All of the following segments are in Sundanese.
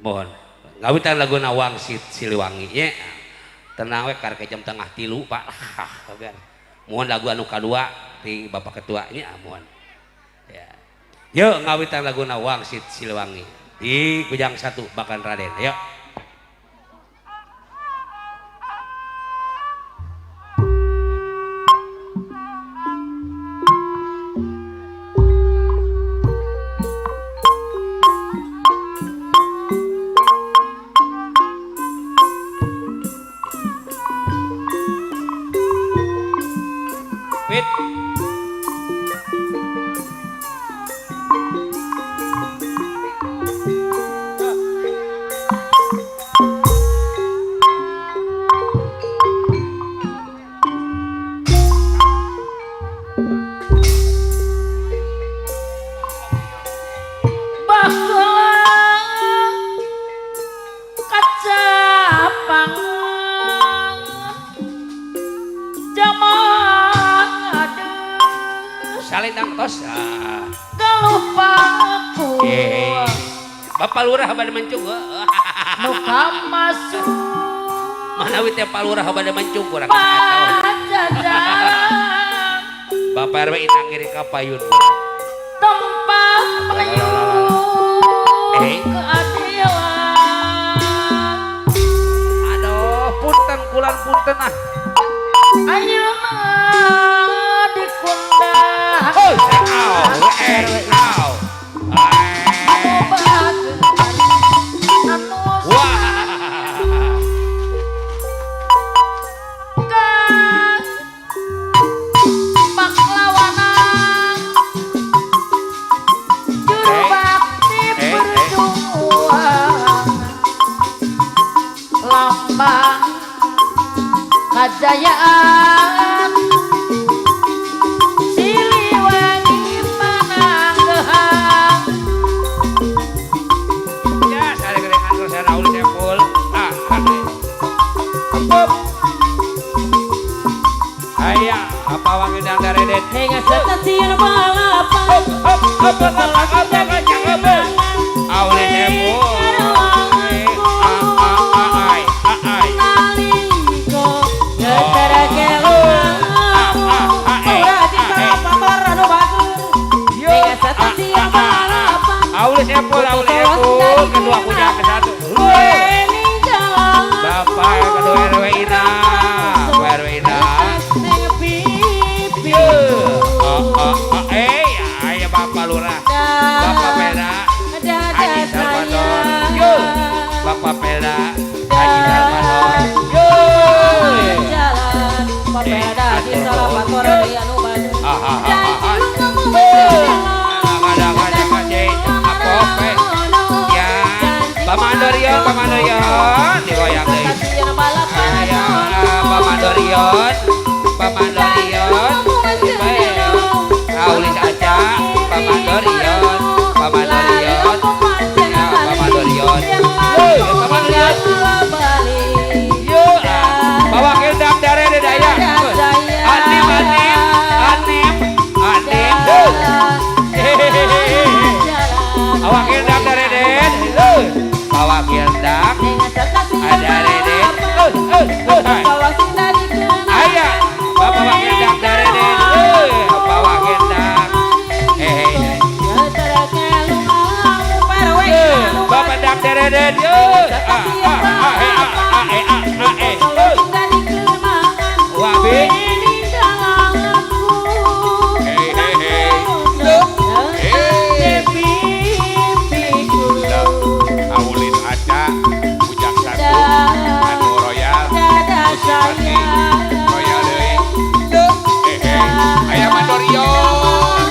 Mohon. Ngawitan laguna Wangsit Siliwangi nya. Tenang we karek jam 2:30 Pak. Mohon lagu anu kadua ti Bapak Ketua nya mohon. Ya. Yuk ngawitan laguna Wangsit Siliwangi di Kujang 1 Bakan Raden. Yuk. Wait. Salendang tos. Galuh paku. Bapak Lurah bade mancung. Nu kamasuk. Manawi teh Pak Lurah bade mancung kurang Pajajaran. Bapak RW inang ngiring ka payun. Tempat payun keadilan. Aduh, punten kulan punten ah. Ayeuna dikundang. Oh, au, au. Lambang kajayaan Siliwangi pananggehan. Ya, saya kerengan terus Raul Sepul. Ah, kempep. Aya, apa wangi dang daredet? Hingga stasiun balapan. Hop, hop, hop, hop, hop, hop, hop, hop. Aul Sepul. Aul Sepul, kedua punya ke satu. Bapak kedua RW Ina, RW Ina. Ayo Bapak Lurah, Bapak Peda, Haji Salvador, yo, Bapak Peda, Haji Salvador, yo. Jalan, Bapak Peda, Haji Salvador, Pamandorion, Pamandorion, digoyang deui. Aya Pamandorion, Pamandorion, Aulis aja, Pamandorion, Pamandorion, ya Pamandorion, Pamandorion, yo, bawa kendang dari daya, anim, anim, anim, anim, awak kendang dari den, bawa kendang, ada reden, ayah, bawa kendang dari den, bawa kendang, bawa kendang dari den, wabi. Ayam Mandorion.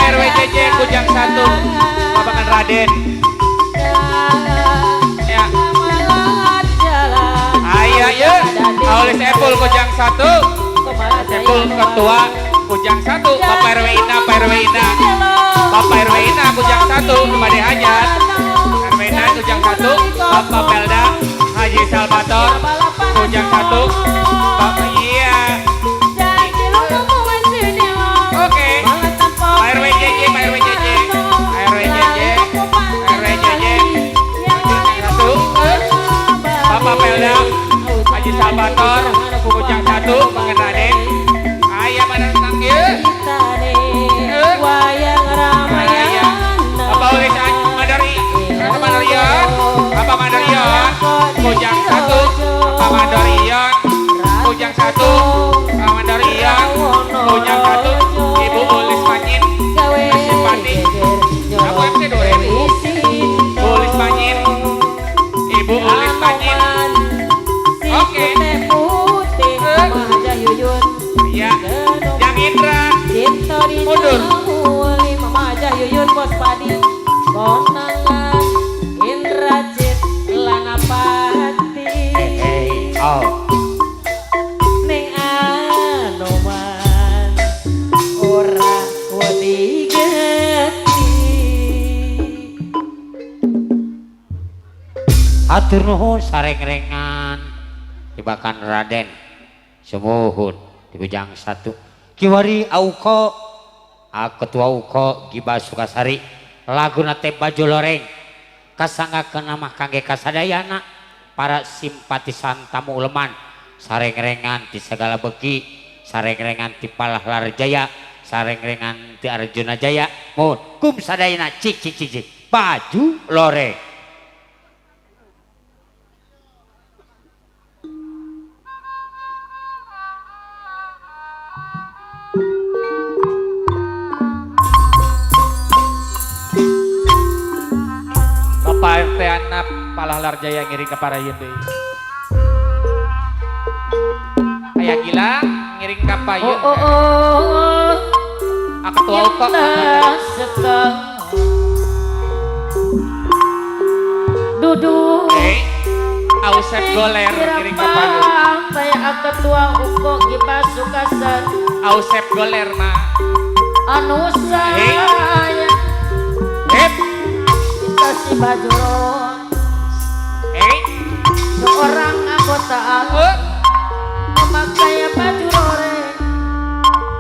Bapak RW JJ Kujang 1, Bapak Raden. Ya. Aya ya. Aulis Epul Kujang 1. Epul Ketua Kujang 1, Bapak RW Ina, Pak RW Ina. Bapak RW Ina Kujang 1 kepada hajat. RW Ina Kujang 1, Bapak Pelda Haji Salvator Kujang 1, Bapak iya. Oke. Pak RW JJ, Pak RW JJ, RW JJ, RW JJ, 1, Bapak Pelda Haji Salvator Kujang 1, Bang Raden. Ayah mana tentang ya? Bapak Ulis Mandari, Mandarion, Bapak Mandarion, Kujang 1, Bapak Mandarion, Kujang 1, Bapak Mandarion, Kujang 1, Ibu Ulis Manyin, Simpati, aku MC 2000, Ulis Manyin, Ibu Ulis Manyin, oke, ya, Yang Indra, mundur. Yuyun bos padi konangan Indrajit Lanapati oh ning Anoman ora wedi geti. Hatur nuhun sareng-rengan tibakan Raden sumuhun di Kujang 1 kiwari auko Ketua Uko Giba Sukasari laguna teh baju loreng kasanggakeun mah kangge kasadayana para simpatisan tamu uleman sareng-rengan ti segala beki sareng-rengan ti Palahlar Jaya sareng-rengan ti Arjuna Jaya mun kum sadayana cik cik cik cik baju loreng. Bapak RT Anap Palahlar Jaya ngiring ke Parayeun deui. Aya gila ngiring ka payun. Oh oh oh. Ketua Uko. Duduk. Ausep Goler ngiring ka payun. Saya Ketua Uko Giba Sukasari. Ausep Goler mah. Anu saya. Si Bajuro, seorang anggota memakai baju loreng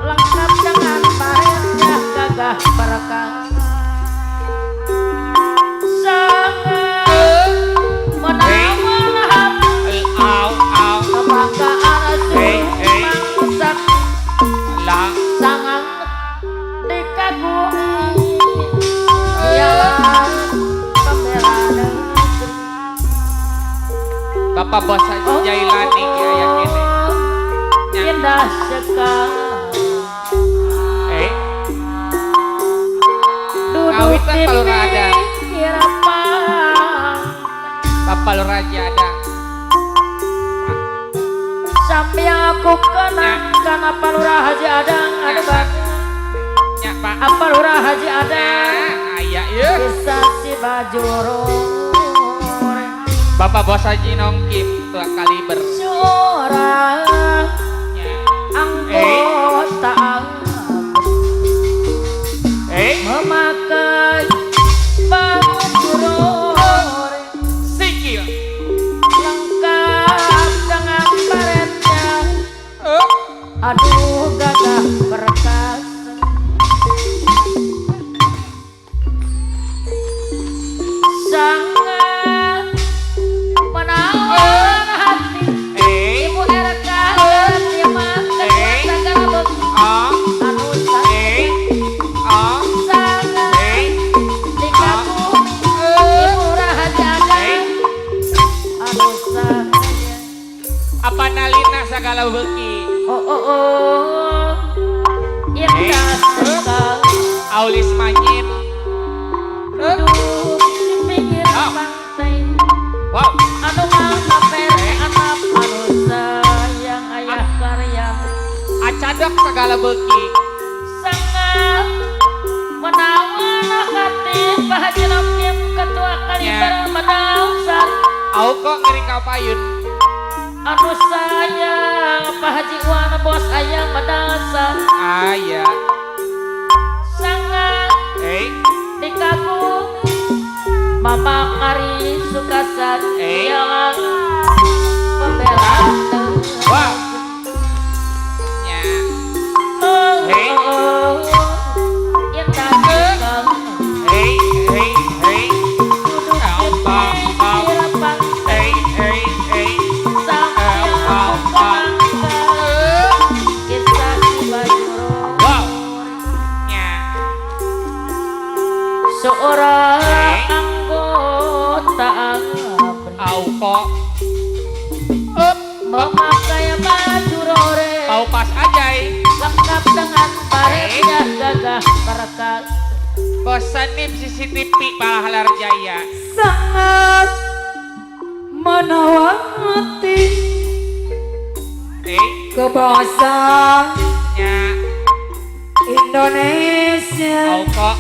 lengkap dengan baretnya gagah perkasa, sangat menawan hati, kebanggaan bangsa, sangat dikagumi. Bapak Bos Jailani ya kene. Indah sekali. Duduk di pinggir Bapak Lurah ada. Sambil aku kenang karena Pak Lurah Haji Adang ada bang. Apa Lurah Haji Adang? Aya ya. Bisa si baju Bapak Bos Haji Nongkim tua kaliber. Seorang anggota memakai baju loreng sikil lengkap dengan baretnya. Aduh gagah perkasa. Sangat menawan hati. Ibu RK Apa nalina segala beki. Oh oh oh. Indah sekali. Aulis Manyin. Duduk di pinggir pantai. Wow. Anu mama pere anak anu sayang ayah karya. Acadok segala beki. Sangat Menawan hati Pak Haji Nokim Ketua Kaliber Medalsar. Au kok ngiring ka payun. Anu sayang Pak Haji Wan bos ayam Medalsar. Aya. Sangat dikaku Mama Kari Sukasar yang pembela. Wah. Ya. Hey. Hey, hey, hey. Hey, hey, hey. Wow. Ya. Seorang anggota Auko memakai baju rore mau pas aja lengkap dengan baretnya gagah perkasa. Bosanip CCTV Balahalar Jaya sangat menawati kebangsaan Indonesia. Auko.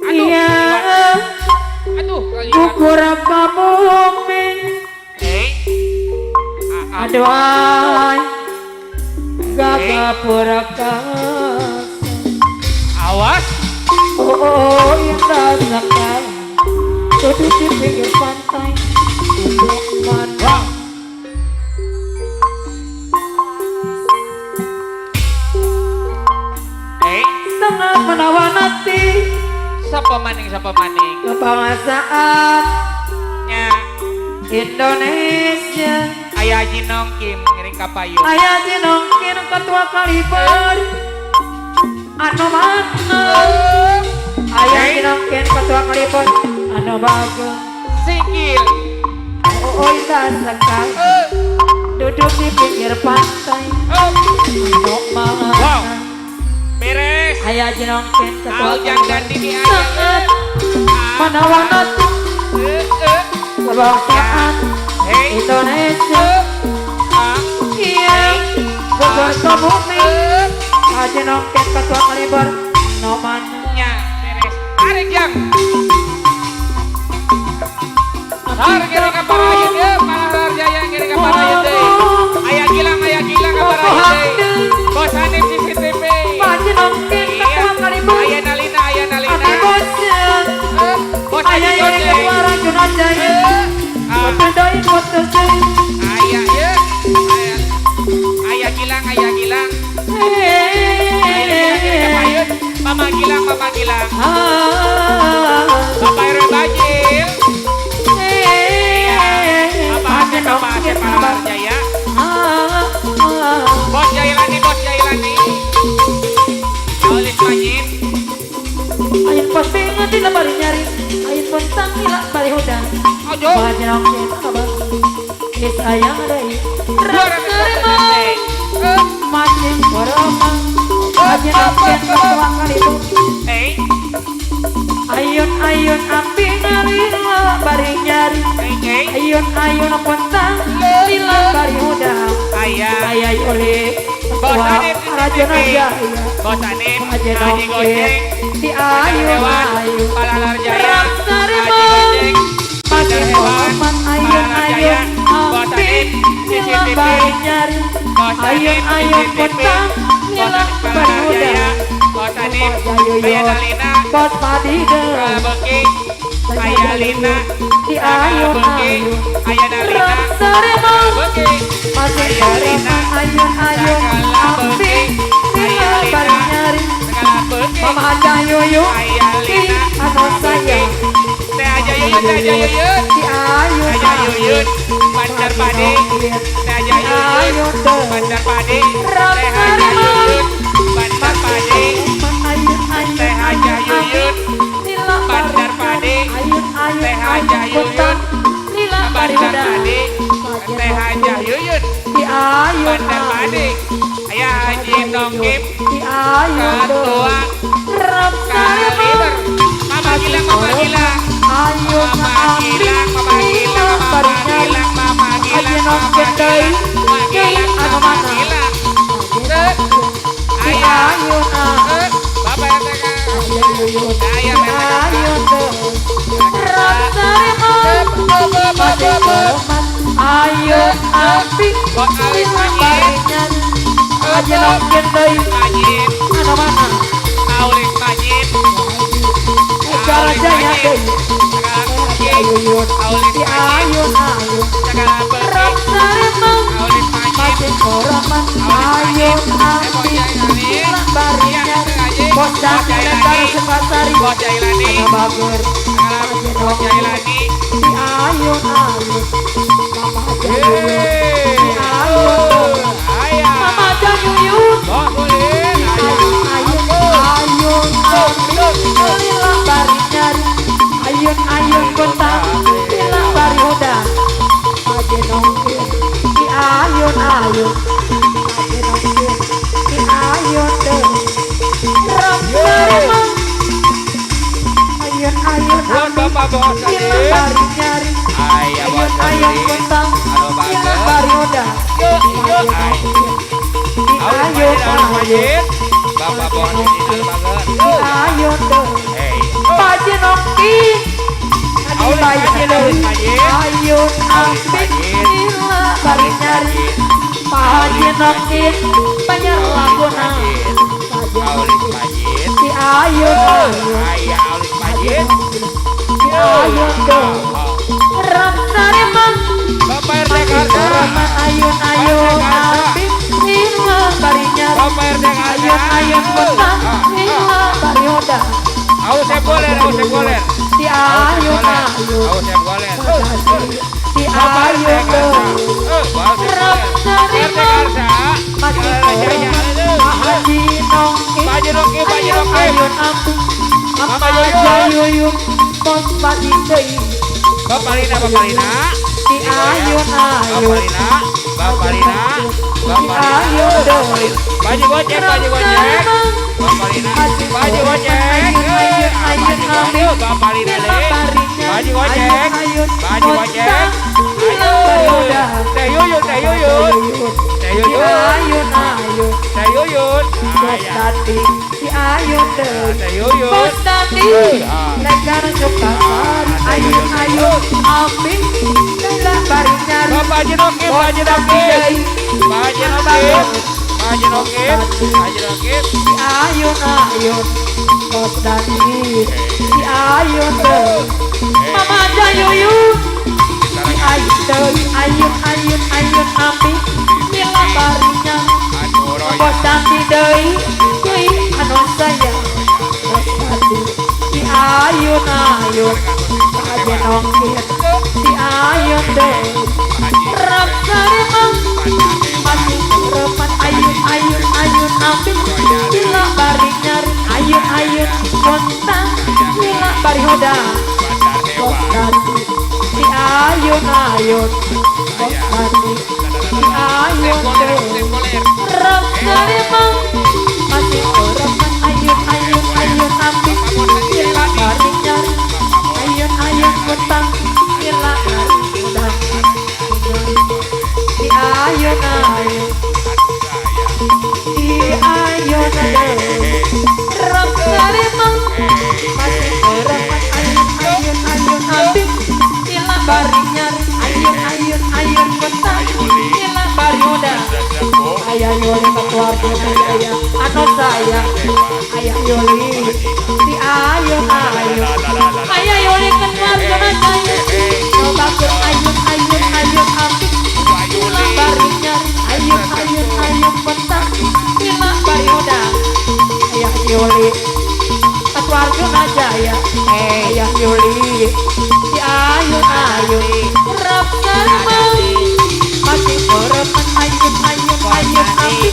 Aduh, iya. Aduh, gugur bumi. Aduh, gagah perkasa. Awas. Oh, indah sekali. Duduk di pinggir pantai. Duduk mana? Sangat menawan hati. Siapa maning, siapa maning. Kebangsaan Indonesia. Ayah Haji Nongkim ngiring ka payun. Ayah Haji Nongkim ketua Kaliber. Anu mana? Ayah Haji Nongkim ketua Kaliber. Anu bagus. Sikil. Oh, indah sekali. Duduk di pinggir pantai. Anu mana? Wow. Beres. Ayah Haji Nongkim ketua Kaliber. Sangat menawan hati. Kebangsaan Indonesia. Iya, gugur ke bumi. Haji Nongkim ketua Kaliber nomannya. Beres. Tarik yang. Tarik ngiring ka parayun ya, Balahalar Jaya ngiring ka parayun deui. Aya gilang ka parayun deui. Bos Hanif CCTV. Haji Nongkim ketua Kaliber. Aya Nalina, aya Nalina. Abi bosen. Bos Aya Haji ngiring Gojek. ketua Rajuna Jaya. Ayah ya, ayah gilang, ayah gilang. Mama gilang, mama gilang. Bapak RW Bajil. Bapak Asep, Bapak Asep Balahalar Jaya. Bos Jailani, Bos Jailani. Aulis Majid. Ayun pos bingung di lemari nyari. Ayun pos tangila bari hudang. Ojo. Is ayang deui. Macing boromang. Haji Nongkim ketua Kaliber. Ayun-ayun api ngalila bari nyari. Ayun-ayun pontang lila bari hudang. Ayah. Ayah oleh ketua Rajuna Jaya. Bos Hanif, Haji Haji Nongkim Gojek, di ayun-ayun. Balahalar Jaya, Haji Haji Gojek, Masih hormat ayun-ayun api nila bari nyari. Ayun-ayun pontang nila bari hudang. Bos Hanif, Ayah Nalina, Bos Padi Beki, Ayah Lina, di ayun-ayun. Ayah Nalina, Beki, Masih hormat ayun-ayun api nila bari nyari. Mama Haja Yuyun Ayah Lina, anu sayang. Teh Haja Yuyun, Teh Haja Yuyun, Di ayun Haja Yuyun, Bandar Padi, Teh Haja Yuyun, Bandar Padi, Teh Haja Yuyun, Bandar Padi, Teh Haja Yuyun, Bandar Padi, Teh Haja Yuyun, Bandar Padi, Teh Haja Yuyun, Bandar Padi, Ayah Haji Nongkim, Ketua Kaliber, Mama Gilang, Mama Gilang, Mama Gilang, Mama Gilang, Mama Gilang, Mama Gilang, Mama Gilang, Mama Gilang, Mama Gilang. Ayah, Bapak RT Ayun ayun ayun apik aja nongkin deui mana mana Aulis Majid cara jaya deui ayun Aulis ayun ayun Aulis Majid ayun apik barinya bos Jailani Sukasari Bos Jailani bager Bos Jailani ayun ayun Mama Jayuyun ayun Mama Jayuyun ayun ayun ayun bari nyari ayun ayun kota bilang bari hoda aja nongkin di ayun ayun aja nongkin di ayun deh ayun ayun Bapak bos bari nyari ayun ayun kota bilang bari hoda ayun ayun Bapak bos ayun deh Paji nongki ayun apik bila bari nyari Paji nongki banyak laguna Aulis Majid si ayun Aulis Majid si ayun deh Ramsariman Bapak RT Karsa ayun ayun apik bila bari nyari Bapak RT Karsa ayun ayun betah bila bari hoda Aus Boler, aus Boler. Si ayun ayun. Aus Boler. Si ayun. Haji Nongki, Haji Nongki. Ayun ampun. Mama Yuyun. Bos Padi deui. Bapak Lina, Bapak Lina. Si ayun ayun. Bapak Lina, Bapak Lina. Bapak Lina. Haji Gojek, Haji Gojek. Bapak Lina, Haji Gojek. Ayo, Bapak Lina deh. Haji Gojek, Haji Gojek. Ayo, Teh Yuyun, Teh Yuyun, Teh Yuyun, Ayun ayun, Teh Yuyun, Bos Tati, si ayun deh, Teh Yuyun, Bos Tati, legar Sukasari, ayun ayun, apik, lelah bari nyari, Bapak Haji Nongki, Pak Haji Nongki, Pak Haji Nongki, Pak Haji Nongki, Pak Haji Nongki, si ayun ayun, Bos Tati, si ayun deh, Mama Jayuyun. Ayun ayun ayun ayun apik bila barinya bos Tati deui deui anu sayang bos Tati si ayun ayun aja nongkin si ayun deui ramsaremang masih repan ayun ayun ayun apik bila barinya ayun ayun kontang bila bari hoda bos Tati si ayun ayun bos Tati si ayun deui ramsaremang masih repan ayun ayun ayun apik bila bari nyari ayun ayun kontang bila bari hoda si ayun ayun si ayun deui ramsaremang masih repan ayun ayun ayun apik bila bari nyari ayun ayun ayun betah bila bari hoda ayah Yuli keluarga ayah anu sayang ayah Yuli si ayun ayun ayah Yuli keluarga ayah coba ke ayun ayun ayun apik bila bari nyari ayun ayun ayun betah bila bari hoda ayah Yuli keluarga jaya ayah Yuli si ayun ayun ramsaremang masih repan ayun ayun ayun apik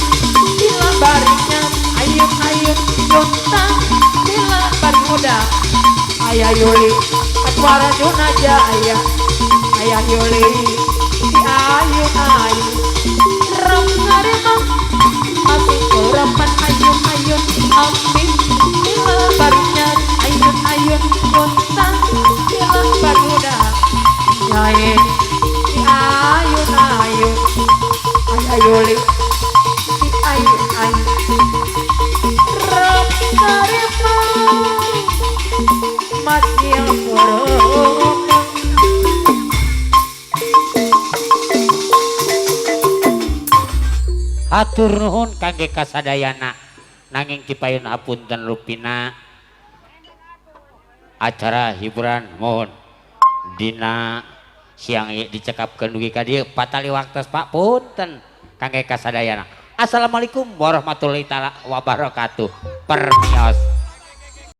bila barinya ayun ayun yontang bila bari hoda ayah Yuli keluarga jaya ayah Yuli si ayun ayun ramsaremang masih repan ayun ayun apik bila barinya ayun ayun yontang bila bari hoda nyae si ayun ayun ayah Yuli si ayun ayun ramsaremang. gorong. Hatur nuhun kangge kasadayana nanging tipayun hapunten rupina acara hiburan mohon dina siang ieu dicekapkeun dugi ka dieu patali waktos Pak punten kangge kasadayana. Assalamualaikum warahmatullahi taala wabarakatuh. Permios.